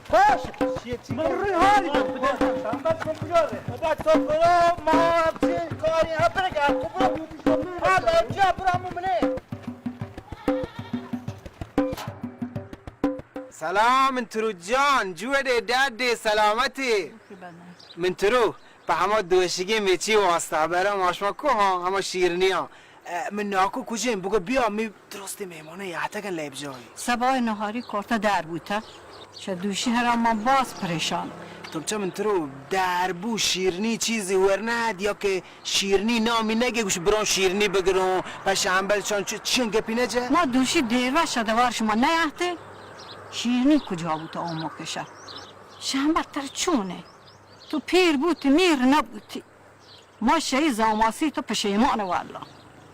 خوش. من روی حالی. بابا، تو برو، ما چی کاری هم برگرد. تو برو. حالا جا برو، همون منه. سلام، من ترو جان، جوڑے، ڈاڈے، سلامتی. من ترو پہ ہما دوشیگیں میچی واسطہ برا، ما شما کو ہاں، ہما شیرنیاں. اے، من ناکو کجیں؟ بگو بیا، می درستی مہماناں یاتگن لیب جاہی. سبای نہاری کارتا در بوتا. چہ دوشی ہرا ما باز پریشان. تو چہ من ترو در بو شیرنی چیزی ورنہ یا کہ شیرنی نامی نگے، گوش بران شیرنی بگروں، پہ شمبل شان چ-، چین گپی نجے؟ ما دوشی دیر وش دوار شما نیاہتے. شیرنی کجا بوتا او موقع شا؟ شمبل تر چونے؟ تو پیر بوتی، میر نبوتی. ما شئی زاماسی تو پشیمان واللہ.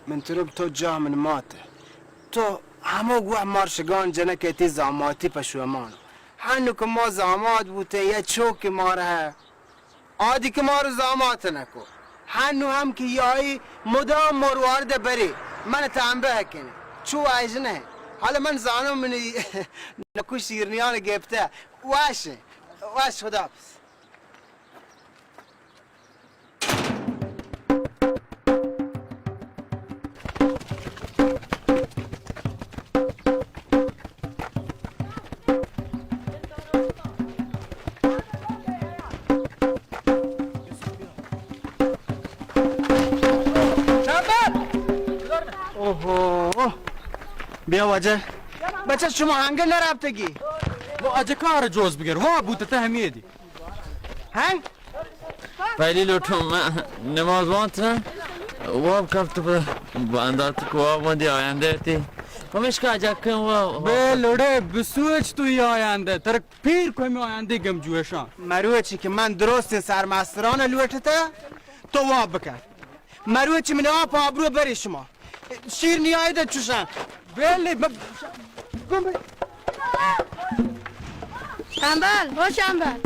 من ترو تو جا من مات. تو ہمو گوہ مارشگان جنک تی زاماتی پشومان. ہنو کہ ما زامات بوتے یا چوک مارہ. آدی کہ مارو زامات نکو. ہنو ہم کہ یائی مدام مروارد بری. من تنبہ کنے. چو ایج نہ. حالا من زانو منی نکو شیرنیان گپتہ. واش. واش، خدا حافظ. اوہو. بیا واجہ. بچہ، شما ہنگہ نرپتگی؟ وہ اجہ کار جوز بگر، وہ بوتہ ہمیدی. ہاں؟ پہلی لوٹوں من نماز وانت نہ، واب کپت پہ باندات کو واب مندی آیندہ تی. پمیشکا جاکن و بے لوڑے بسوچ تو ای آیندہ، ترک پیر کو ہمیں آیندہ گم جوشاں. مروچی کہ من درست سرمستران لوٹتا، تو واب بکن. مروچی من آپ آبرو بری شما. شیرنی آیدہ چوشاں. بلی، ب-، گم بی. شمبل، او شمبل.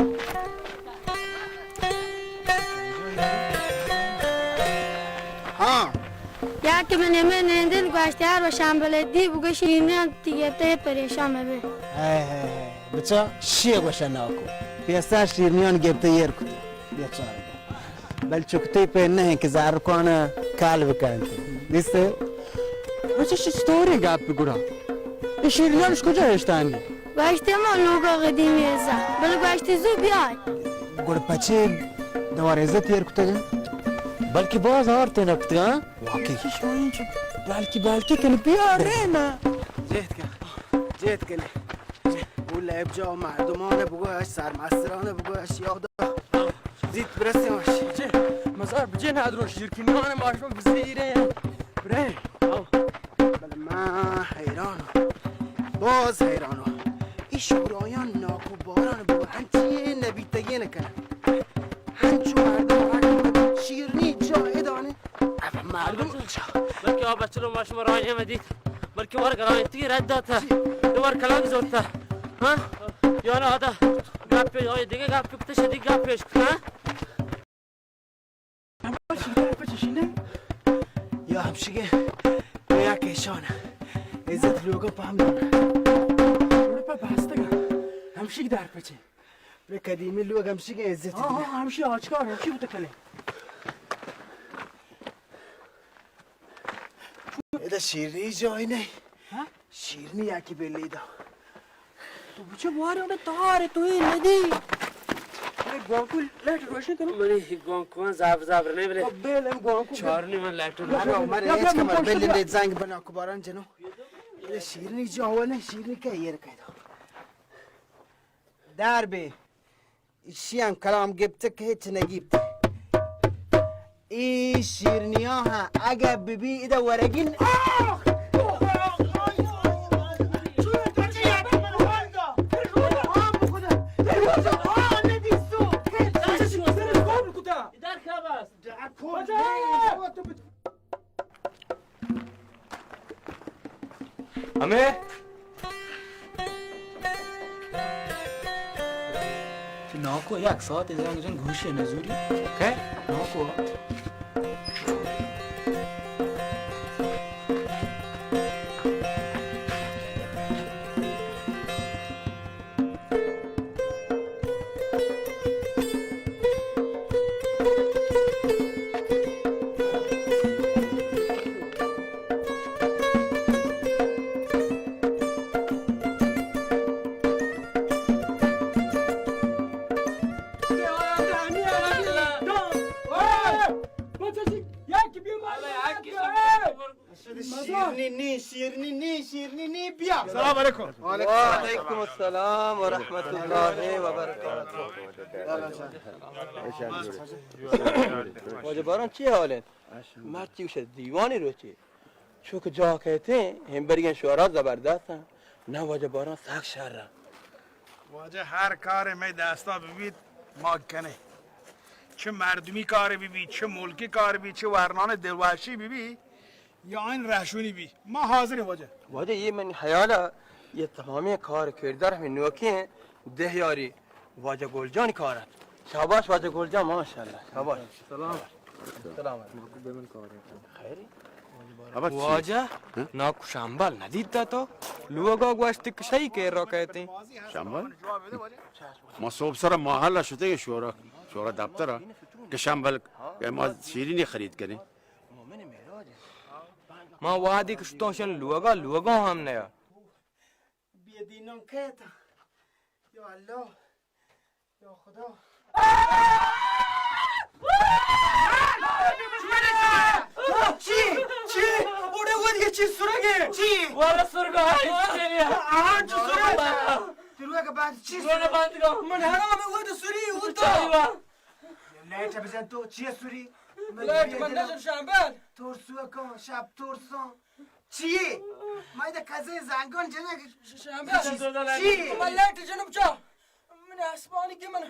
ہاں. یا کہ من ہمے نندن گوشت یار و شمبل دی بگو شیرنی تی گپتہ پریشان مبے. ہے، ہے، ہے. بچا، شی گوشہ ناکو. پیسہ شیرنیان گپتہ ایر کتہ. بیچارہ. بل چکتے پہ نہ کہ زارکان کال بکنت. دیستے؟ بچہ چی ستوریں گپ گڑا؟ اے شیرنیانش کجا ہشتانی؟ گوشتے ما لوگا قدیمی ازا. بل گوشتے زو بیای. گڑا پچے دوار عزت ایر کتگ؟ بلکہ باز آرتے نہ کتگ، ہاں؟ واقعی. بلکہ، بلکہ کن بیار نا. جہد کن. جہد کن. او لیب جا مردمان بگوش، سرمستران بگوش، یاد زیت برسیم اش. چے؟ مزار بجے نادرو شیرکنان ماشو بزیرے. برے. بل من حیران. باز حیران. ای شورایان ناکو باران بگو، ہنچی نبیتگی نکنن. ہنچو مردم، ہنچو شیرنی جا ادانه. مردم. بلکہ آ بچلو ما شما راہ نہ دیت، بلکہ ور گران تی رد داتا، دو ور کلاگ زورتا. ہاں؟ یا نہ آدا گپ، آ دگہ گپ کتہ، شدی گپ پیش کتہ، ہاں؟ یا ہمشگے یا کشان عزت لوگا پہم دار. پہ بستگا ہمشگ دار پچے. بلے قدیمی لوگ ہمشی کہ عزت. ہاں، ہاں، ہمشی آچکار، ہمشی بوتہ کنے. ادا شیرنی جای نہیں. ہاں؟ شیرنی یا کی بلی دا. تو بچہ بوارے اونا تار تو اے ندی. اے گوانکو لائٹ روشن کرو. منی گوانکو زاب زاب نہیں بلے. اب بیل ہم گوانکو. چار نہیں من لائٹ روشن. مر ایچ کمر بیل دے زنگ بنا کو باران جنو. اے شیرنی جای نہیں، شیرنی کہ ایر کہ دا. دار بے. ایشی ہم کلام گپت کہ ہچ نگیپت. ای شیرنیاں ہاں اگہ ببی ادا ورگین. ہمے؟ چہ ناکو یک ساعت زنگ جن گوشے نزوری. کئے؟ ناکو. بیا. سلام علیکم. وعلیکم السلام و رحمت اللہ و برکاتہ. واجہ باران، چی حال انت؟ مرچی گوشت دیوانی روچی. چو کہ جاہ کئیت ایں، ہمبرگیں شعرا زبردست انت. نہ واجہ باران، سک شر انت. واجہ، ہر کارے مئے دستا ببیت، ما کنیں. چہ مردمی کارے ببیت، چہ ملکی کارے ببیت، چہ ورنان دلوشی ببیت، یا این رہشونی بی، ما حاضریں واجہ. واجہ، یہ من حیالا، یہ تمامیں کار کردار ہمیں نوکیں دہیاری واجہ گل جان کار انت. شاباش واجہ گل جان، ماشاءاللہ، شاباش. سلام. سلام علیکم. خیری؟ واجہ، ناکو شمبل ندیتا تو؟ لوگا گوشت کہ شئی کہ را کہتے. شمبل؟ ما صبح سر محل شتے شورا، شورا دفتر کہ شمبل کہ ما شیرینی خرید کنیں. ما وادی کہ شتوں شن لوگا، لوگا ہم نیا. بے دینان کیت. یا اللہ، یا خدا. چی؟ چی؟ اوڑے ودی چی سرگے؟ چی؟ والا سرگا ہے، چی؟ آج سرگا. تروے کے بعد چی سرگا؟ من حرام ود سری اوتا. لائٹ بزن تو، چی سری؟ لائٹ من نشم شامبر. ترسو کن، شب ترسان. چیے؟ ما ادا کزے زنگان جنگ. ش-، ش-، شامبر. چیے؟ ما لائٹ جنم چا. من آسمانی کہ من.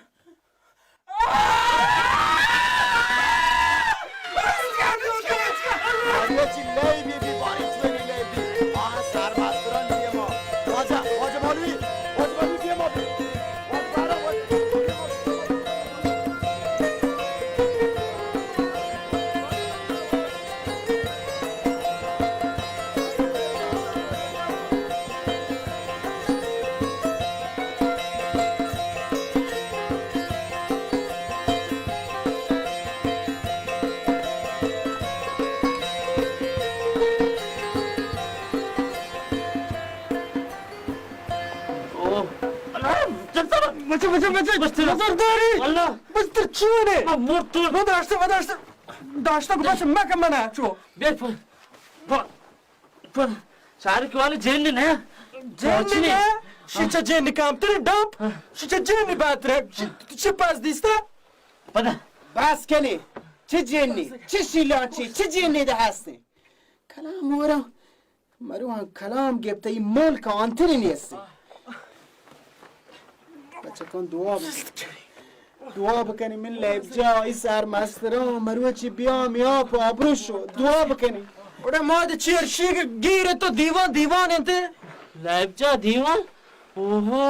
آیا چی لئی بی بی باری چوری لئی بی. آ سر مستران دیما. واجہ، واجہ مولوی، واجہ مولوی دیما بی. واجہ بارا، واجہ دیما بی. اوہ، اللہ، چل سر. بچے، بچے، بچے. بستر. نظر داری. اللہ. بستر چینے؟ ما مرتون. وداشته، وداشته. داشته کو بچه مکه منه چو. بیا پر. پر. پر. سارے کے والے جن نے. جن نے؟ شیچا جن کام تر ڈب. شیچا جن باتر. چی پاس دیستا؟ پدا. بس کنی. چه جنی؟ چه شیلانچی؟ چه جنی ده هستی؟ کلام ورا. مروان کلام گپتہ، ای ملک آنتری نیست. بچکان دعا بکنی. دعا بکنی من لیب جا، ای سر مستران، مروچی بیا میاپ آبرو شو. دعا بکنی. اوڑے ما دے چیر شیگ گیر تو دیوان دیوان انت. لیب جا دیوان؟ اوہو،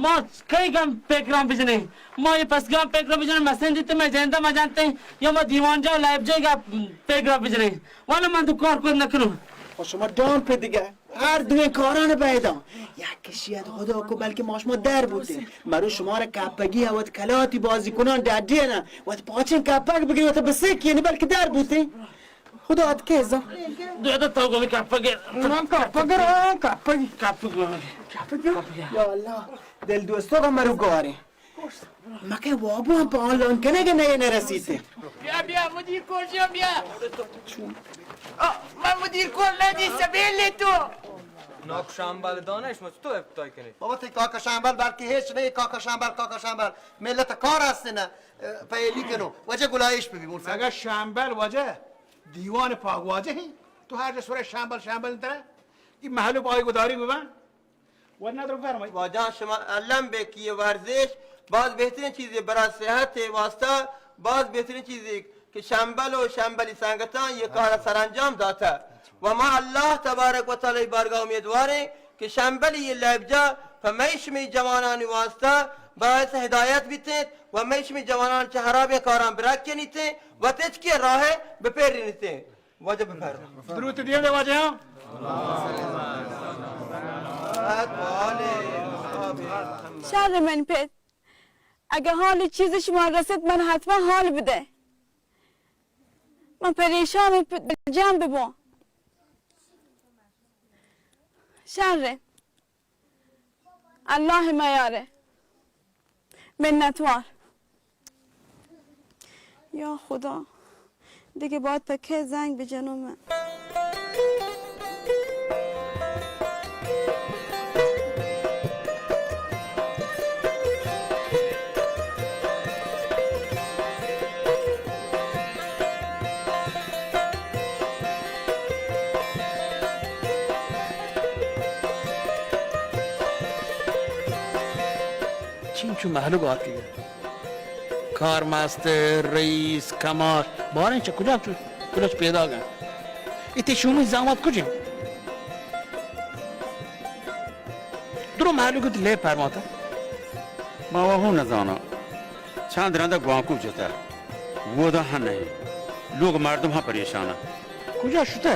ما کئی گام پیکران بجنیں؟ ما یہ پس گام پیکران بجنیں، مسند دیتے میں جندا ما جانتے ہیں، یا ما دیوان جا لیب جا گا پیکران بجنیں. والا من تو کار کت نکنوں. و شما ڈان پہ دگہ ہر دوئیں کاران پیدا. یک کشیت خدا کو بلکہ ما شما در بوتیں. مرو شما را کپگی وت کلاتی بازی کنان ڈڈی نا. وت پاچن کپگ بگری وت بسکی یعنی بلکہ در بوتیں. خدا ات کیزا. دو تا تو گمی کپگ. من کپگ را کپگ. کپگ. کپگ. یا اللہ. دل دوستو کا مرو گوارے. مکہ وابو ہم پہ آن لان کنگ نئے نہ رسیتے. بیا، بیا، مدیر کول جان، بیا. آ، من مدیر کول نہ دی، سبیل لے تو. ناک شامبل دانش، مچ تو ابتای کنی. بابا، تی کاکا شامبل بلکہ ہیچ نہیں، کاکا شامبل، کاکا شامبل. ملت کار ہستے نا، پہلی کنو. وجہ گلائش پہ بھی مول سر. مگہ شامبل وجہ دیوان پاک واجہ ہیں. تو ہر جس ورے شامبل، شامبل انترا. یہ محلو پائی گداری ببن. ورنہ تو بفرمائیت. واجہ شما الم بے کہ یہ ورزش باز بہترین چیزے، برای صحت واسطہ باز بہترین چیزے کہ شمبل و شمبلی سنگتاں یہ کار سرانجام داتا و ما اللہ تبارک و تعالی بارگاہ امیدواریں کہ شمبلی یہ لیب جا پہ مئے شمئے جوانانی واسطہ باعث ہدایت بیتیں و مئے شمئے جوانان چہ حرابیں کاراں برکنیتیں و تچکی راہ بپیرینیتیں. واجہ بفرما. دروت دیم دے واجہ. شر من پت، اگه حال چیز شما رسید من حتما حال بده. من پریشان پ-، جمع ببون. شر. اللہ میارے. منتوار. یا خدا، دیگه باید پہ کئے زنگ بجنوں من؟ انچو مہلوک آتکگ۔ کارمستر، رئیس، کماش، باریں چہ کجا چو-، کجا چہ پیداگ انت؟ اے تئی شومیں زامات کجا انت؟ درو مہلوک وتی لیب پرماتہ۔ ما وَ ہوں نزاناں۔ چند رندا گوانکو جتہ۔ ودا ہم نہیں۔ لوگ مردم ہم پریشان انت۔ کجا شتہ؟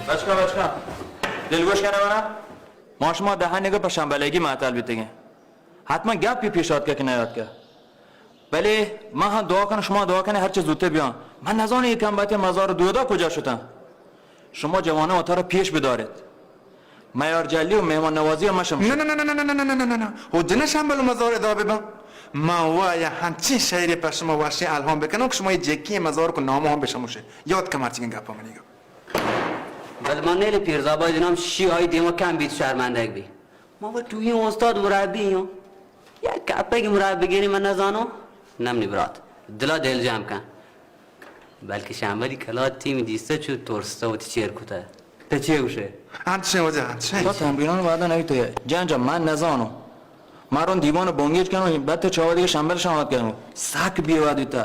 بچکاں، بچکاں، دلگوش کنئے منا۔ ما شما دہانیگ پہ شمبلگی معطل بیتگیں۔ حتما گپے پیش آتکہ کہ نیاتکہ۔ بلے من ہم دعا کناں، شما دعا کنئے ہرچہ زوتر بیاں۔ من نزاناں اے کمبختی مزار دودا کجا شتاں۔ شما جواناں وتارا پیش بداریت۔ میار جلی و مہمان نوازی ہم مشمش۔ نہ، نہ، نہ۔ ہو جنہ شمبل و مزار ادا بباں۔ من وا یا ہنچیں شعرے پہ شما وشیں الہام بکناں کہ شما اے جکی مزار کو نام ہم بشموشے۔ یاد کن مرچیگیں گپا منیگا۔ بلے من نیلے پیرزابا جنام شی آئی دیما کم بیت شرمندگ بی۔ ما وت ٹوہیں استاد مربی ایں۔ یک کپے کہ مراد بگیری من نزاناں۔ نمنی برات۔ دلا دل جم کن۔ بلکہ شمبلی کلات تیمی دیستہ چو ترستہ وتی چیر کتہ۔ تہ چے گوشے؟ انچیں واجہ، انچیں۔ تو تمرینان وعدہ نبیتے۔ جان جان، من نزاناں۔ من رون دیوان بنگیج کنوں، بعد تو چاوہ دیگہ شمبل شامات کنوں۔ سک بے وعد بیتہ۔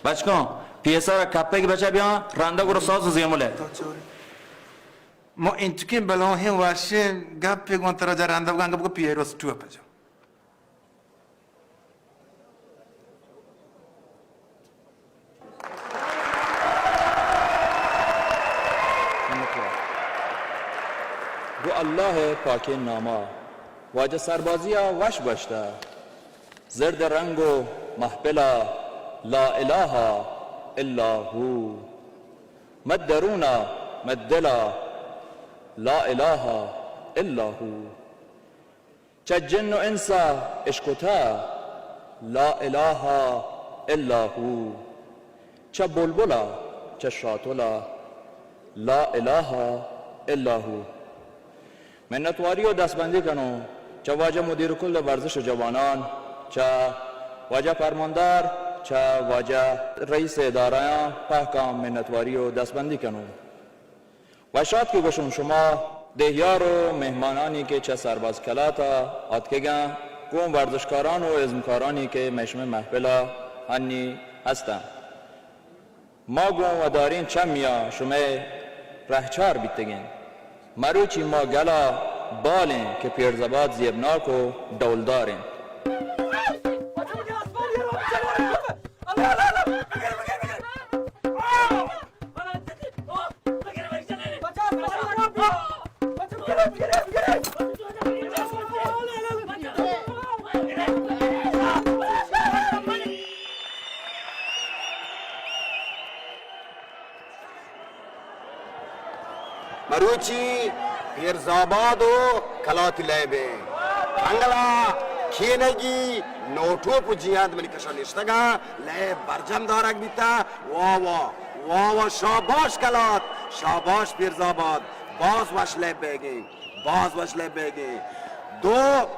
بچکاں، پیسر کپے کہ بچہ بیاں، رندہ گرو ساز و زیمل ہے۔ ما انچکیں بلاہیں وشیں گپے گوں ترا جا رندہ بگاں گپ کو پیروز ٹو پجا۔ گوں اللہ ءِ پاکیں نام ءَ۔ واجہ سربازی ءَ وش گوشتہ۔ زرد رنگ و محفل ءَ لا الہ الا ہو۔ مہ درون ءَ مہ دل ءَ لا الہ الا ہو۔ چہ جن و انس ءَ اشکتہ لا الہ الا ہو۔ چہ بلبل ءَ، چہ شاتل ءَ لا الہ الا ہو۔ منتواری و دستبندی کنوں چہ واجہ مدیر کل ورزش و جوانان، چہ واجہ فرماندار، چہ واجہ رئیس ادارہاں پہکاں منتواری و دستبندی کنوں۔ وش آتک گوشوں شما دیہیار و مہمانانی کہ چہ سرباز کلات ءَ آتکگاں، گوں ورزشکاران و ازمکارانی کہ مئے شمئے محفل ءَ ہنی ہستاں۔ ما گوں وداریں چمی ءَ شمئے رہچار بیتگیں۔ مروچی ما گل ءَ بالیں کہ پیرزباد زیبناک و ڈولدار انت۔ مروچی پیرزآباد و کلاتی لیب انت۔ انگلا کینگی نوٹوپ و جیانت منی کشا نشتگاں، لیب برجم دارگ بیتا۔ واہ واہ، واہ واہ، شاباش کلات، شاباش پیرزآباد، باز وش لیب بیگیں۔ باز وش لیب بیگیں۔ دو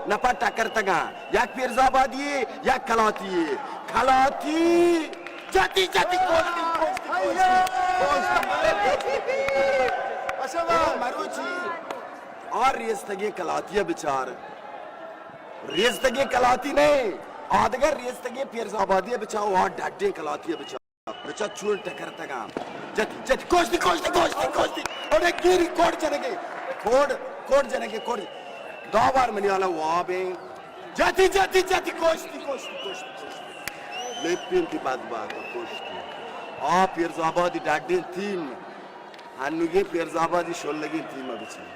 نپر ٹکرتگاں۔ یک پیرزآبادی یے، یک کلاتی یے۔ کلاتی جتی جتی کوشتی، کوشتی، کوشتی، کوشتی۔ او مروچی آ ریستگیں کلاتی ءَ بچار۔ ریستگیں کلاتی نہ، آدگہ ریستگیں پیرزآبادی ءَ بچار، آ ڈڈیں کلاتی ءَ بچار۔ بچا چون ٹکرتگاں۔ جتی، جتی، کوشتی، کوشتی، کوشتی، کوشتی۔ اڑے گیری کوڑ جنگے۔ کوڑ، کوڑ جنگے، کوڑ۔ دو بار منی حالا واب ہیں۔ جتی، جتی، جتی، کوشتی، کوشتی، کوشتی، کوشتی۔ لپین تی بدبخت کشتی. آ پیرزآبادی ڈڈین تیم، ہنوگین پیرزآبادی شلگین تیم بچین.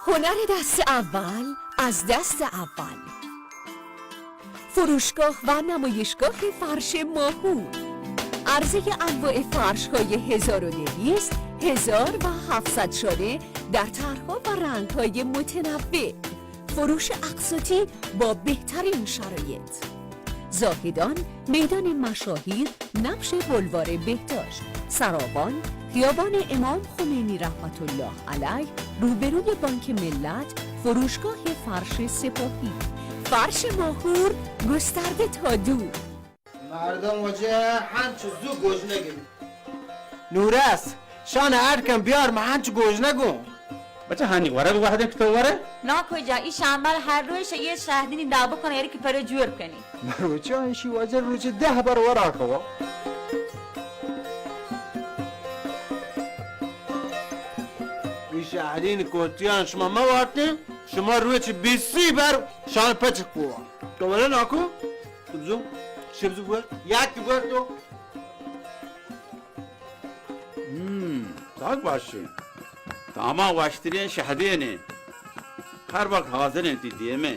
هنر دست اول از دست اول. فروشگاه و نمایشگاه فرش ماهور. عرضهٔ انواع فرش‌های هزار و دویست، هزار و هفتصد شانه در طرح‌ها و رنگ‌های متنوع. فروش اقساطی با بهترین شرایط. زاهدان، میدان مشاهیر، نبش بلوار بهداشت، سراوان، خیابان امام خمینی رحمت الله علیه، روبروی بانک ملت، فروشگاه فرش سپاهی. فرش ماهور، گسترده تا دور. مردم واجه هنچو زو گوجنگی. نورس، شان ارکن بیار، من هنچو گوجنگم. بچه هانی ورگ وحده کتو وره؟ نا کجا، ای شامبل هر روز یه شهدینی دا بکنه، یاری که پرو جور کنی. مروچی انشی واجه روچ ده بر ورا کوا. ای شهدین کوتیان شما ما وارتین، شما روچ بیسی بر شان پچ کوا. تو وره ناکو؟ تو بزو، چی بزو بور؟ یک بور تو. هم، تاک باشین. تاما واشترین شهدینه. هر وقت حاضرین تی دیمه.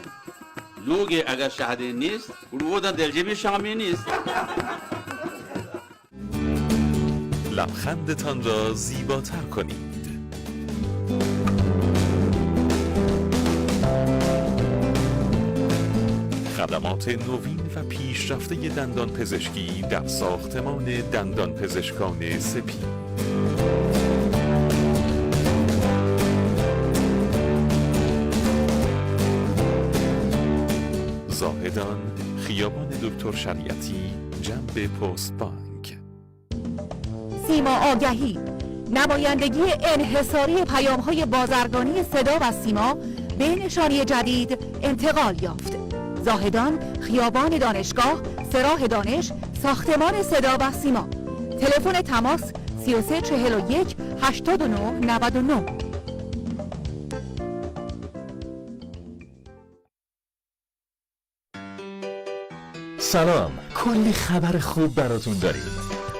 لوگی اگر شهدین نیست، گڑو دن دلجمی شامی نیست. لبخندتان را زیباتر کنید. خدمات نوین و پیشرفتهٔ دندان پزشکی در ساختمان دندان پزشکان سپید. زاهدان، خیابان دکتر شریعتی، جنب پست بانک. سیما آگهی، نمایندگی انحصاری پیام‌های بازرگانی صدا و سیما به نشانی جدید انتقال یافت. زاهدان، خیابان دانشگاه، سه راه دانش، ساختمان صدا و سیما. تلفن تماس: سی و سه چهل و یک هشتاد و نه نود و نه. سلام، کلی خبر خوب براتون داریم.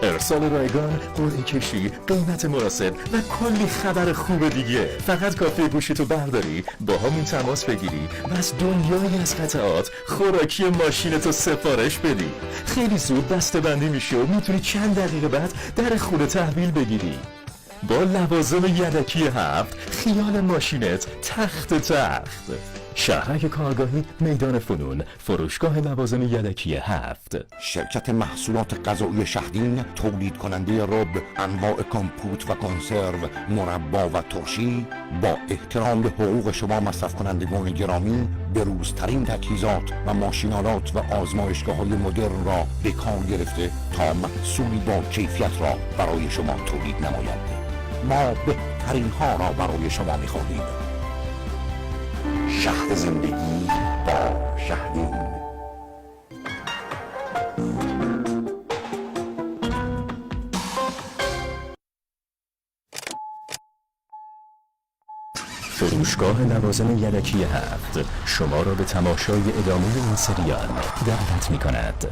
ارسال رایگان، قرعه کشی، قیمت مناسب و کلی خبر خوب دیگه. فقط کافیه گوشیتو برداری، با همون تماس بگیری و از دنیایی از قطعات خوراکی ماشینتو سفارش بدی. خیلی زود بسته‌بندی می‌شه و می‌تونی چند دقیقه بعد در خونه تحویل بگیری. با لوازم یدکی هفت، خیال ماشینت تخت تخت. شهرک کارگاهی، میدان فنون، فروشگاه لوازم یدکی هفت. شرکت محصولات غذایی شهدین، تولید کنندهٔ رب، انواع کمپوت و کنسرو، مربا و ترشی، با احترام به حقوق شما مصرف کنندگان گرامی، بروزترین تجهیزات و ماشین‌آلات و آزمایشگاه‌های مدرن را به کار گرفته تا محصولی با کیفیت را برای شما تولید نماید. ما بهترین ها را برای شما می‌خواهیم. شهد زندگی با شهدین. فروشگاه لوازم یدکی هفت شما را به تماشای ادامهٔ این سریال دعوت می‌کند.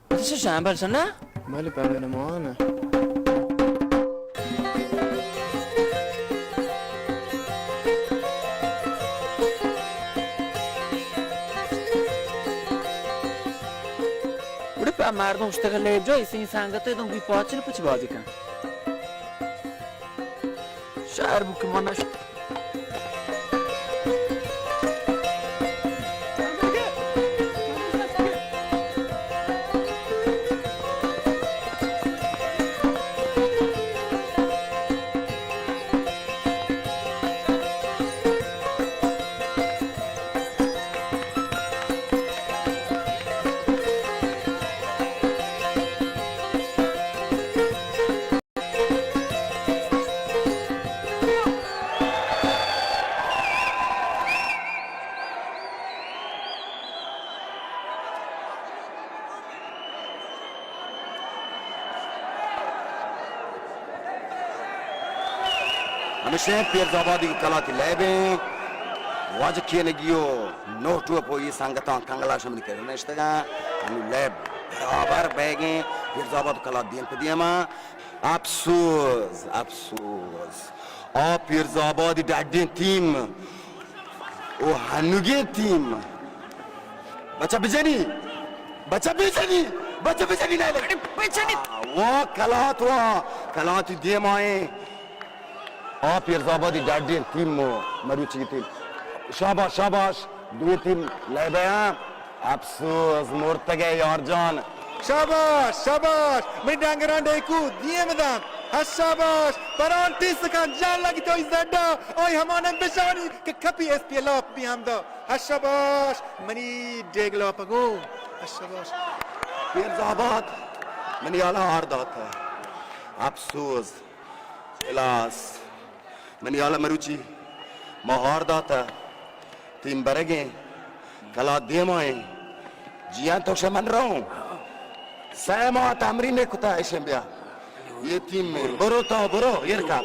چه شنبه نه؟ بله، برنامه آنه. مردم اشتگ لیب جا، ایسی سنگت دوں گوی پاچن پچ بازی کن. شہر بو کہ من نش- ہمیشہ پیرزآبادی کلاتی لیب ایں. واجہ کینگی و نوٹو پوئی سنگتاں کنگلا شمنی کرنے اشتگاں. ہمیں لیب برابر بیگیں. پیرزآباد کلات دیم پہ دیما. افسوس، افسوس. آ پیرزآبادی ڈڈیں تیم او ہنوگیں تیم. بچہ بجنی، بچہ بجنی، بچہ بجنی، نہ لگے. بجنی. آ، وا کلات، وا کلاتی دیمائیں. آ پیرزآبادی ڈڈیں تیم و مروچی تیم. شاباش، شاباش. دوی تیم لیبیاں. افسوس، مرتگے یار جان. شاباش، شاباش، منی ڈنگران ڈیکو دیم دان. ہس شاباش، پرانٹی سکان جان لگی تو زڈا، آئی ہمانے بشانی کہ کپی ایس پی لاپ بھی ہم دا. ہس شاباش، منی ڈیگ لاپگو. ہس شاباش. پیرزآباد منی حالا ہار داتا. افسوس، الاس. منی حالا مروچی ما ہار داتا. تیم برگیں، کلات دیمائیں. جیان تو شہ من رہوں. سہ ماہ تمرین کتا ایشن بیا. یہ تیم میں برو تو برو، یہ رکا.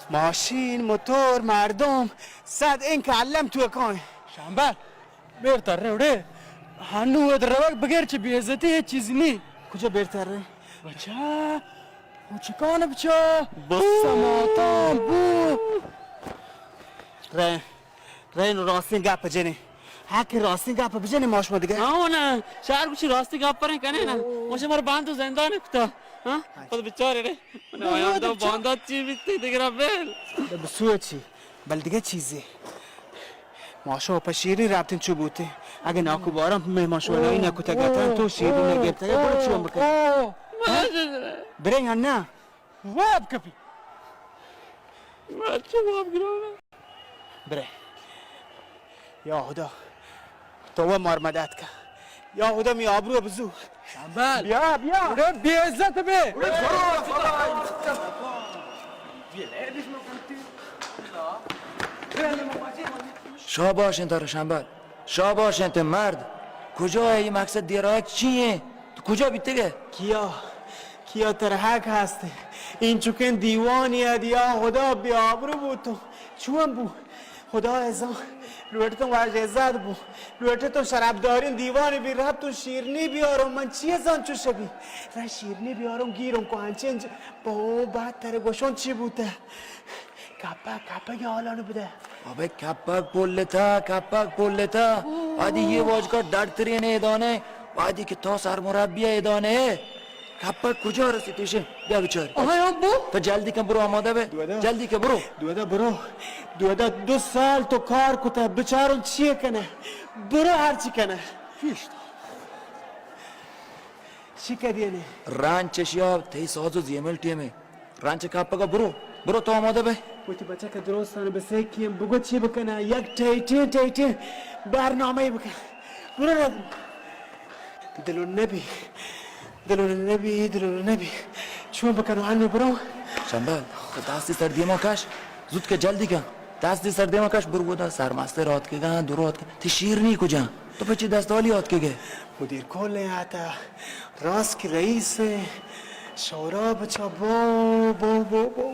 ماشین، موتور، مردم، صد انکہ الم تو کائیں. شمبل، بیر تر رے اڑے. ہنو اد روگ بغیر چہ بے عزتی ہچ چیز نی. کجا بیر تر رے؟ بچا، او چکان بچا. بو. سماتان بو. رے، رے نو راستیں گپ جنے. ہاں کہ راستیں گپ بجنے ماش ما دگہ. ہاں نا، شہر گوشی راستیں گپ پریں کنے نا. ماشا مر باندو زندان کتا. ہاں؟ خود بیچارے رے. من آیان دا باندات چی بیتے دگرا بیل. بسوچی. بل دگہ چیزے. ما شو پہ شیرین رابطین چو بوتے؟ اگہ ناکو باران مہمان شو نائی نہ کتا گتا تو شیرین نہ گرتا گا برو چون بکن. برے یا نہ؟ واب کپی. ما چو واب گرانا. برے. یا خدا. تو وہ مار مدد کا. یا خدا می آبرو بزو. شمبل. بیا، بیا. اڑے بے عزت بے. شاباش انت ترا شمبل، شاباش انت مرد. کجا ہے یہ مقصد دیرائک چی ہیں؟ تو کجا بیتگے؟ کیا، کیا ترا حق ہست؟ این چکن دیوانی ہے دیا خدا بے آبرو بو تو. چون بو؟ خدا ء زان، لوٹتوں واجہ عزت بو، لوٹتوں شرابداریں دیوانے بی، رپتوں شیرنی بیاروں، من چی زان چوش بی؟ را شیرنی بیاروں گیروں کو انچیں ج-، بو بات ترے گوشوں چی بوتہ؟ کپک، کپک حالانو بدہ. ابے کپک پولتا، کپک پولتا. آدی یہ واجکار ڈاکٹرین ایدانے، آدی کہ تو سرمربی ایدانے. کپک کجا رسیت ایشی؟ بیا بچار. آہاں، بو. تو جلدی کن برو آمادہ بے. دودا. جلدی کن برو. دودا برو. دودا دو سال تو کار کتہ، بچاروں چی کنہ. برو ہر چی کنہ. چی کدی نے؟ رانچ شیا تئی ساز و زیمل ٹیمے. رانچ کپگا برو، برو تو آمادہ بے. وتی بچک درستان بسیکیں، بگو چی بکناں، یک ٹیٹیں ٹیٹیں برنامہ بکن. برو را. دلو نبی، دلو نبی، دلو نبی. چون بکنو ہنو برو. شمبل، تو دستی سر دیما کش، زود کہ جلدی کن. دستی سر دیما کش، برو گودا سرمستر آتکگاں، درو آتکگاں. تی شیرنی کجا؟ تو پچی دستالی آتکگے؟ مدیر کل آتا، راست کہ رئیس شورا بچا بو، بو، بو، بو، بو.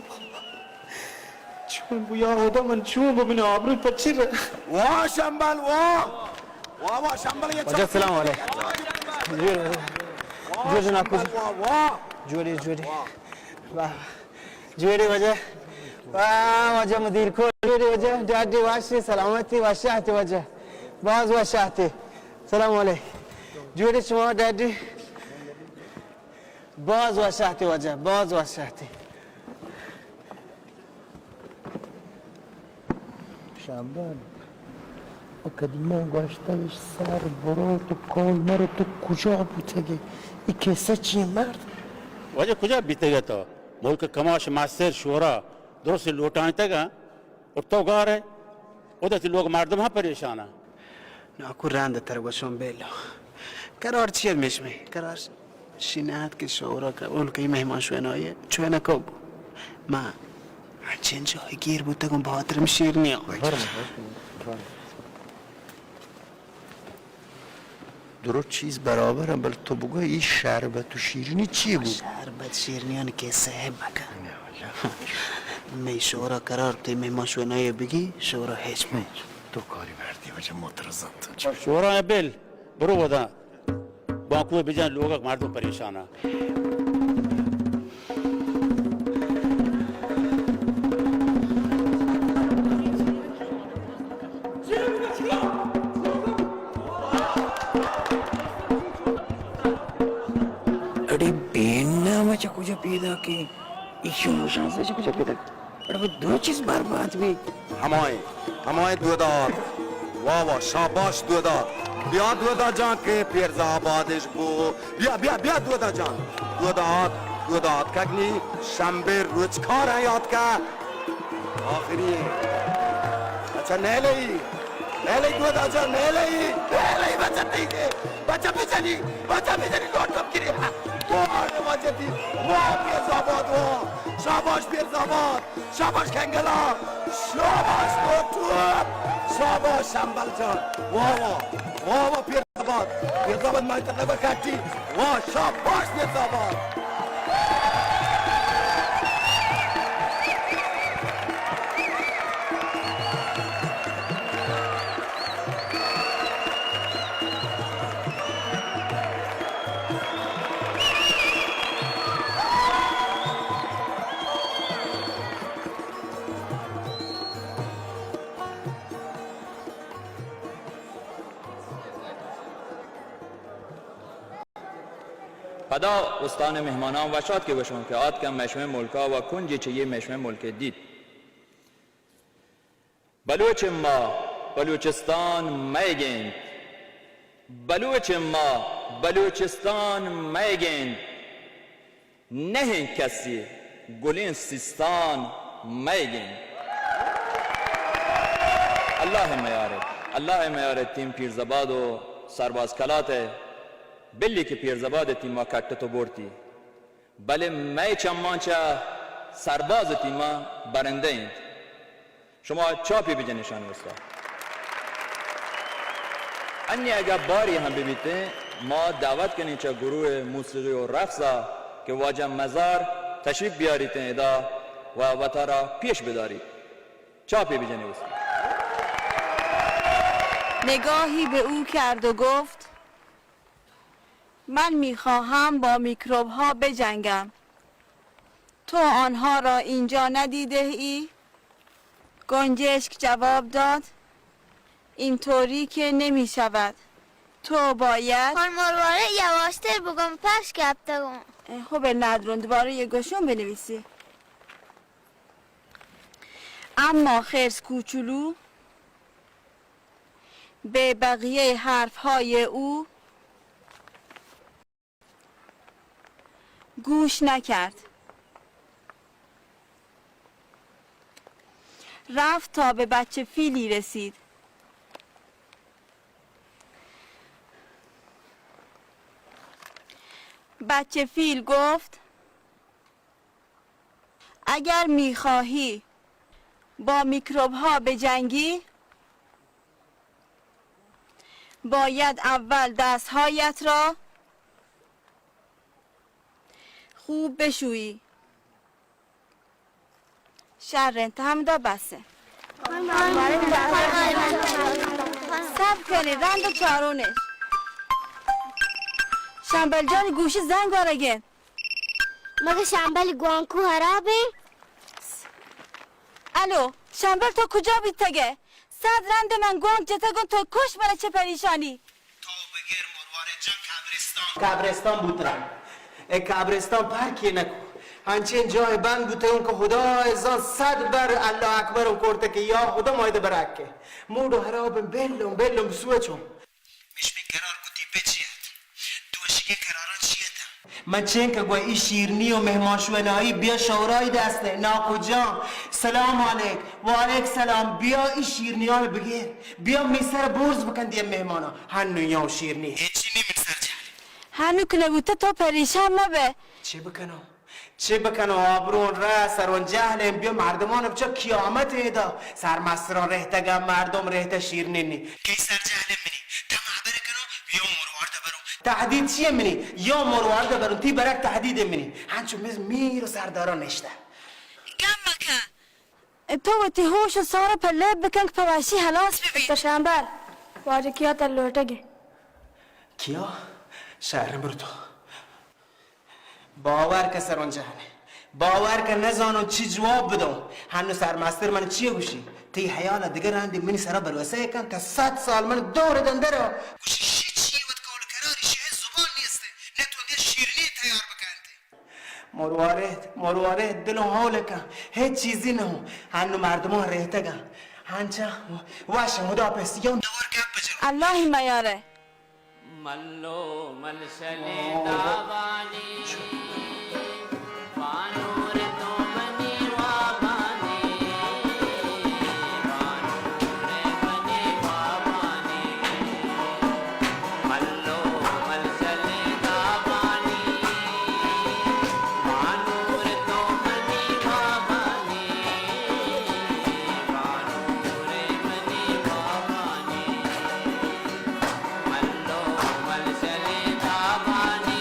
چون بو یا خدا من چون بو من آبرو پچی رہ. واہ شمبل واہ. واہ واہ شمبل یہ واجہ سلام علیکم. جوڑ، جوڑ جناب. واہ واہ. جوڑی، جوڑی. واہ. واہ. جوڑی واجہ. آ، واجہ مدیر کول، جوڑے واجہ، ڈاڈی واشی، سلامتی، وشاتی واجہ. باز وشاتی. سلام علیک. جوڑے شما ڈاڈی؟ باز وشاتی واجہ، باز وشاتی. شمبل، او قدیما گوشتگش سر برو تو کول مرو، تو کجا بوتگے؟ ای کسہ چیئے مرد؟ واجہ کجا بیتگے تو؟ ملک کماش مستر شورا درست لوٹائینتگا اور تو گارے، ادا تی لوگ مردم ہم پریشانا. ناکو رند تر گوشم بیلو. قرار چیئے میشمے؟ قرار شینات کہ شورا قبول کئی مہمان شوئے نایے، چوئے نکو. ما انچین جاہے گیر بوتگوں بہادرم شیرنی آ. درو چیز برابر ہیں، بل تو بگو ای شربت و شیرنی چی بو؟ شربت شیرنیان کسہ مکن. مئی شورا قرار تی مہمان شوئے نایے بگی، شورا ہیچ بو. تو کاری مردی وجہ موتر زنت. شورا بل، برو ودا. بانکو بجن، لوگک مردم پریشانا. اڑے بین نام چہ کجا پیدا کے؟ ایشو نوشان سے چہ کجا پیدا؟ اڑے وہ دو چیز برباد بھی. ہمائیں، ہمائیں دودا. واہ واہ، شاباش دودا. بیا دودا جان کہ پیرزا آبادش بو. بیا، بیا، بیا دودا جان. دودا آت، دودا آت کگنی شمبے روچ کار ہیں یاد کا. آخری ہے. اچھا، نیلئی، نیلئی دودا جان، نیلئی، نیلئی بچتی کے. بچہ بچنی، بچہ بچنی لوٹ کم کری. واہ، واہ، جتی. واہ، پیرزا آباد، واہ. شاباش پیرزا آباد. شاباش کنگلا، شاباش ڈاکٹر، شاباش شمبل جان. واہ واہ، واہ واہ، پیرزاباد، پیرزاباد مائتر نبر کٹی. واہ، شاباش پیرزاباد. پدا استان مہمانان وشات کہ گوشون کہ آتکن مئے شمئے ملکا و کنجی چہ یہ مئے شمئے ملک دیت. بلوچ ما، بلوچستان مئیگ انت. بلوچ ما، بلوچستان مئیگ انت. نہ انت کسی گلیں سیستان مئیگ انت. اللہ میارت، اللہ میارت تیم پیرزباد و سرباز کلات ء. بلی کہ پیرزباد ء تیما کٹت و برتی، بلے مئے چماں چہ سرباز ء تیما برندہ انت. شما چاپی بجن اشانی واستا. انی اگہ باری ہم ببیتیں، ما دعوت کنیں چہ گروہ موسیقی و رقص ء کہ واجہ مزار تشریف بیاریتیں ادا و وتارا پیش بداریت. چاپی بجنی واستا. نگاهی به او کرد و گفت: من می‌خواهم با میکروب‌ها بجنگم. تو آنها را اینجا ندیده‌ای؟ گنجشک جواب داد: اینطوری که نمی‌شود. تو باید... خانم مروارید، یواشتر بگم، پشت کپتگم. خب، ندرون، دوباره یه گوشون بنویسی. اما خرس کوچولو به بقیهٔ حرف‌های او گوش نکرد. رفت تا به بچه فیلی رسید. بچه فیل گفت: اگر می‌خواهی با میکروب‌ها بجنگی، باید اول دست‌هایت را خوب بشویی. شر انت، همدا بسه. صبر کنی، رند چارونش. شمبل جان، گوشی زنگ وارگین. مگه شمبل گوانکو خرابه؟ الو، شمبل تو کجا بیتگ ئے؟ صد رند من گوانک جتگ اوں تو کش من چہ پریشانی۔ تو بگر مروارے جان قبرستان۔ قبرستان بوتگ۔ اے قبرستان پرکے نکو۔ انچیں جاہے بند بوتگ اوں کہ خدائے زان صد بر اللہ اکبر اوں کرتگ کہ یا خدا مایدہ برکے۔ موڈ و حراب بلوں بلوں بسوچوں۔ مش من قرار کتی پہ چی ات؟ تو اشی کہ قراران چی ات؟ من چین کہ گوئے ای شیرنی و مہمان شوئے نائی بیا شورای دست نے۔ ناکو جان، سلام علیک۔ وعلیک سلام۔ بیا ای شیرنیان بگیر۔ بیا می سر برز بکن دیم مہمانا۔ ہنو یا شیرنی۔ ہچی نی من سر جہل۔ ہنو کہ نبوتا تو پریشان مبے۔ چی بکنو؟ چے بکنو، آبرون را سرون جہلیں، بیا مردمان بچا قیامت ادا۔ سرمستران رہتگا، مردم رہتہ شیرنی نی۔ کئی سر جہلیں منی؟ تم خبر کنو، یا مروارد برو۔ تہدید چیے منی؟ یا مروارد برو، تی برک تہدید منی۔ ہنچو مز میر و سرداران نشتہ۔ گم مکن۔ تو وتی ہوش و سار پہ لیب بکن کہ پہ وشی ہلاس ببی۔ تو شمبل، واجہ کیا تر لوٹگے؟ کیا؟ شہر برو تو۔ باور کن سرون جہان، باور کن نزانوں چی جواب بدوں۔ ہنو سرمستر من چی گوشی؟ تی حیال دگہ رندی منی سرا بھروسہ کن، تا صد سال من دور دندر۔ گوشی شی چی وت قول قراری شہ زبان نیست، نہ تو دے شیرنی تیار بکنتے۔ مروارید، مروارید، دلوں ہول کن، ہیچ چیزی نہ ہوں۔ ہنو مردمان رہتگا۔ ہنچا واش، خدا پیسیان دور گپ بجن۔ اللہ میارے۔ ملو ملشلیں دابانی، بانور تو منی وابانی، بانور منی وابانی۔ ملو ملشلیں دابانی، بانور تو منی وابانی، بانور منی وابانی۔ ملو ملشلیں دابانی،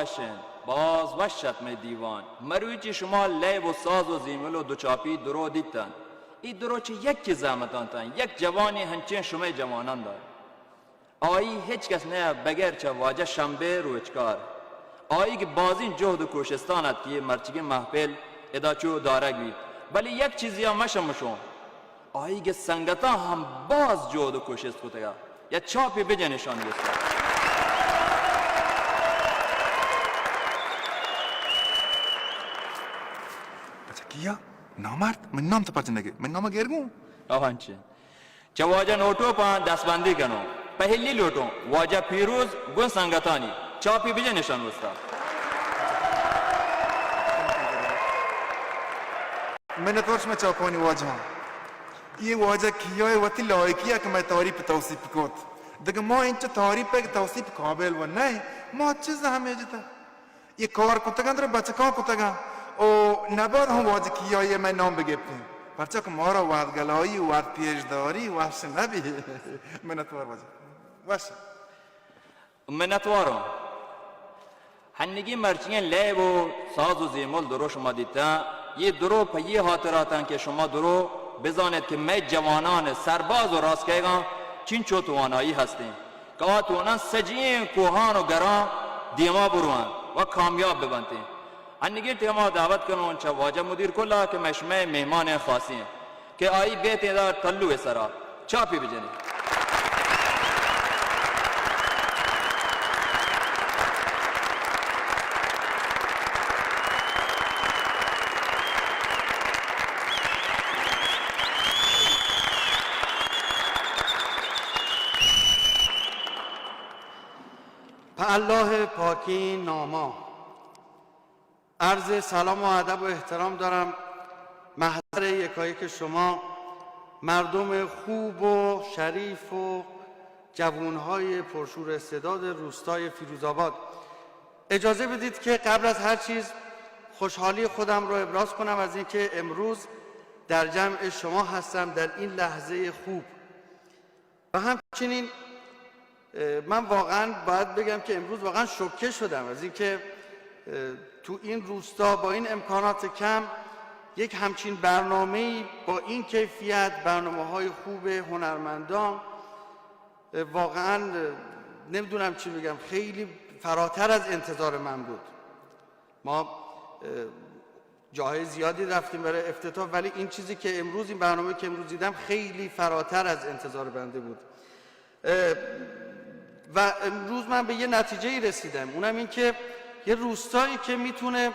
وش انت، باز وش ات مئے دیوان۔ مروچی شما لیب و ساز و زیمل و دوچاپی درو دیتن۔ ای درو چہ یکے زحمتان تن، یک جوانی ہنچیں شمئے جوانان دار۔ آئی ہچ کس نہ بغیر چہ واجہ شمبے روچکار۔ آئی کہ بازیں جہد و کوشستان ات کہ یہ مرچگیں محفل ادا چو دارگ بیت۔ بلے یک چیزے ء مشمشوں۔ آئی گہ سنگتاں ہم باز جہد و کوشست کتگ ء یا چاپے بجن اشان گوستا۔ اچھا کیا؟ نامرد؟ من نام تو پرچہ نگے؟ من نام گیر گوں؟ آہان چے؟ چہ واجہ نوٹو پان دستبندی کنوں۔ پہلی لوٹوں واجہ پیروز گوں سنگتانی۔ چاپے بجن اشان گوستا۔ منتوار شمئے چاپانی واجہاں۔ یہ واجہ کیائے وتی لائقی ء کہ مئے تعریف توصیف کت۔ دگہ ما انچو تعریف ء کہ توصیف قابل و نہ، ما چہ زحمے جتا۔ یہ کار کتگاں در بچکاں کتگاں۔ او نباید ہم واجہ کیائے مئے نام بگپتیں۔ پرچا کہ مارا وت گلائی، وت پیشداری، وش نبی۔ منتوار واجہ۔ وش۔ منتواروں۔ ہنگی مرچییں لیب و ساز و زیمل درو شما دیتاں، یہ درو پہ یہ ہاتر آتاں کہ شما درو بزانت کہ مئے جوانان سرباز و راست کئیگاں چنچو توانائی ہستیں کہ آ تواناں سجیں کوہان و گراں دیما بروان و کامیاب ببنتیں۔ انگی ٹیما دعوت کنوں چہ واجہ مدیر کلا کہ مئے شمئے مہمان خاصیں کہ آئی بیت ادا ٹلو سرا چاپی بجنی۔ پہ اللہ پاکیں ناما۔ عرض سلام و ادب و احترام دارم محضر یکایک شما، مردم خوب و شریف و جوانهای پرشور استعداد روستای فیروزآباد. اجازه بدید که قبل از هر چیز خوشحالی خودم رو ابراز کنم از اینکه امروز در جمع شما هستم در این لحظهٔ خوب. و همچنین، اه، من واقعاً باید بگم که امروز واقعاً شوکه شدم از اینکه، اه، تو این روستا با این امکانات کم یک همچین برنامه‌ای با این کیفیت، برنامه‌های خوب هنرمندان، اه، واقعاً، اه، نمی‌دونم چی بگم، خیلی فراتر از انتظار من بود. ما، اه، جاهای زیادی رفتیم برای افتتاح، ولی این چیزی که امروز، این برنامه‌ای که امروز دیدم خیلی فراتر از انتظار بنده بود. اه، و امروز من به یه نتیجه‌ای رسیدم، اونم این که یه روستایی که می‌تونه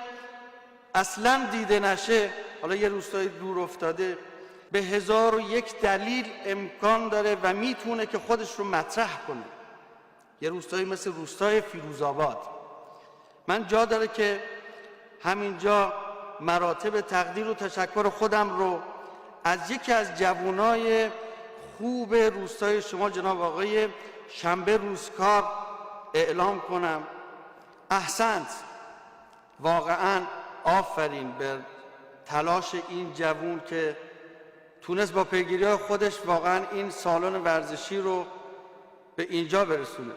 اصلاً دیده نشه، حالا یه روستای دور افتاده، به هزار و یک دلیل امکان داره و می‌تونه که خودش رو مطرح کنه. یه روستایی مثل روستای فیروزآباد، من جا داره که همینجا مراتب تقدیر و تشکر خودم رو از یکی از جوانای خوب روستای شما، جناب آقای شنبه روزکار، اعلام کنم. احسنت. واقعاً آفرین به تلاش این جوون که تونست با پیگیری‌های خودش واقعاً این سالن ورزشی رو به اینجا برسونه.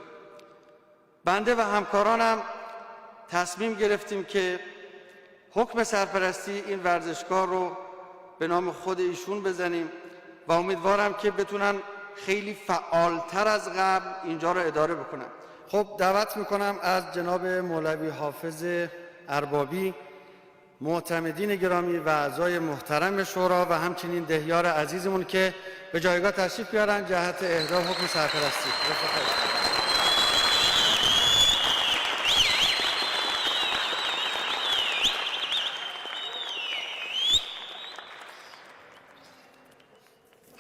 بنده و همکارانم تصمیم گرفتیم که حکم سرپرستی این ورزشگاه رو به نام خود ایشون بزنیم و امیدوارم که بتونن خیلی فعالتر از قبل اینجا رو اداره بکنن. خب، دعوت می‌کنم از جناب مولوی حافظ اربابی، معتمدین گرامی و اعضای محترم شورا و همچنین دهیار عزیزمون که به جایگاه تشریف بیارن جهت اهدای حکم سرپرستی.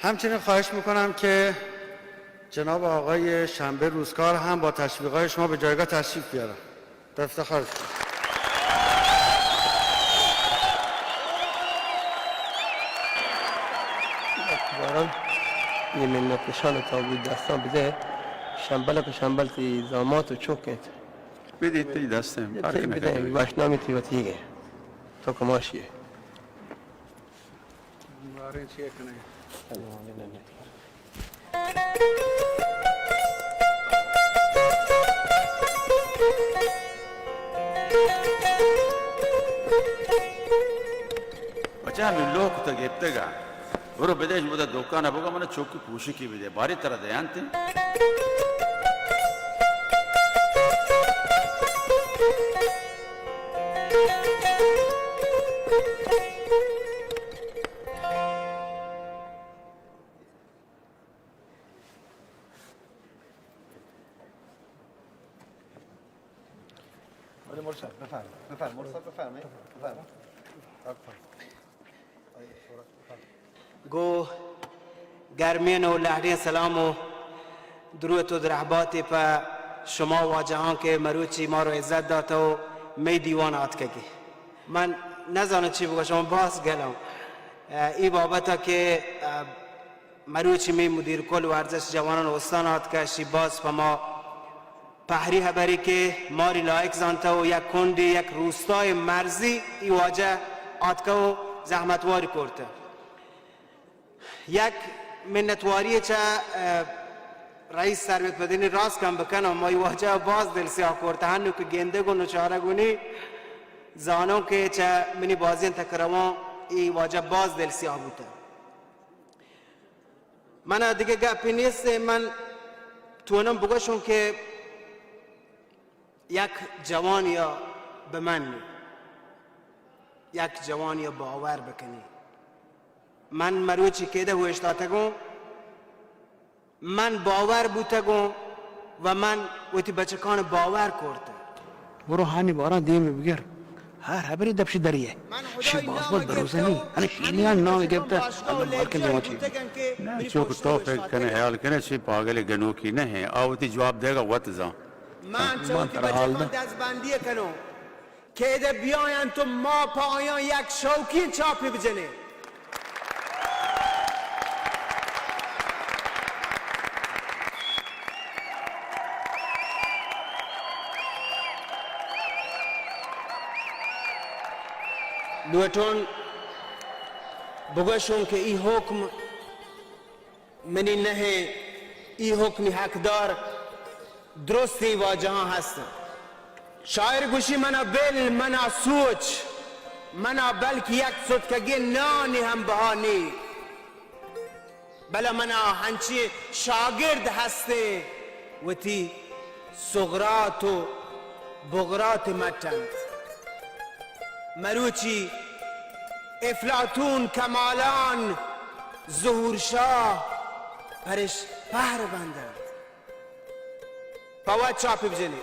همچنین خواهش می‌کنم که جناب آقای شنبه روزکار هم با تشویق‌های شما به جایگاه تشریف بیارن. به افتخار شما. دوباره یه منت نشان تا بود دستان بده. شنبل که شنبل تی زامات و چوک انت. بدید تی دستم. تی بده، باشنامی تی وتیگه. تو کماشیه. باریں چی کنیں؟ بچا، ہمے لوک تو گپتگ ءَ۔ برو بدئے، شما دکان ءَ بگو، من چوکی پوشکی بدئے، بارے ترا دیانت۔ بلے مرشد، بفرمائے، بفرمائے، مرشد، بفرمائے، بفرمائے۔ گوں گرمیں ءُ لہڑیں سلام ءُ دروت ءُ درہباتے پہ شما واجہاں کہ مروچی مارا عزت دات ءُ مئے دیوان ءَ آتکگے۔ من نزاناں چی بگوشاں، من باز گلاں۔ اے بابت ءَ کہ مروچی مئے مدیر کل ورزش جوانان استان آتکہ، اشی باز پہ ما پہری ہبری کہ ماری لائق زانتہ ءُ یک کنڈی، یک روستائے مرزی ای واجہ آتکہ ءُ زحمتواری کرتہ۔ یک منتواری چہ، اه، رئیس ثروت مدنی راست کم بکناں، ما ای واجہ باز دل سیاہ کرتہ، ہنو کہ گندگ ءُ نچارگ ءُ نی زانوں کہ چہ منی بازیں تک روان ای واجہ باز دل سیاہ بوتہ۔ من ءَ دگہ گپے نیست، من تونم بگوشوں کہ یک جوانی ءَ بمنی، یک جوانی ءَ باور بکنی۔ من مروچی کیدہ اوشتاتگوں، من باور بوتگوں ءُ من وتی بچکان باور کرتہ۔ برو ہانی باراں دیم بگر۔ ہر ہبری دپشی دری ہے۔ شی باز باز بروسہ نہیں۔ انا شیرنیان نام گپتہ، اللہ مالکن دیما چی۔ نہ، چوک تو فکر کنے، خیال کنے، شی پاگل گنوکی نہ ہے۔ آ وتی جواب دے گا وت زان۔ من چہ وتی بچکان دزبندی کنوں۔ کہ ادا بیاینت ءُ ما پہ آیاں یک شوکیں چاپے بجنیں۔ لوٹون بگوشوں کہ ای حکم منی نہ ایں، ای حکمی حقدار درستیں واجہاں ہست انت۔ شاعر گوشی، منا بل، منا سوچ، منا بلکہ یک ستکگیں نانے ہم بہا نی، بلے منا ہنچیں شاگرد ہستیں وتی سقراط و بقراط مٹ انت۔ مروچی افلاطون، کمالان، ظہور شاہ پرش پہر بند انت۔ پہ وت چاپ بجنی۔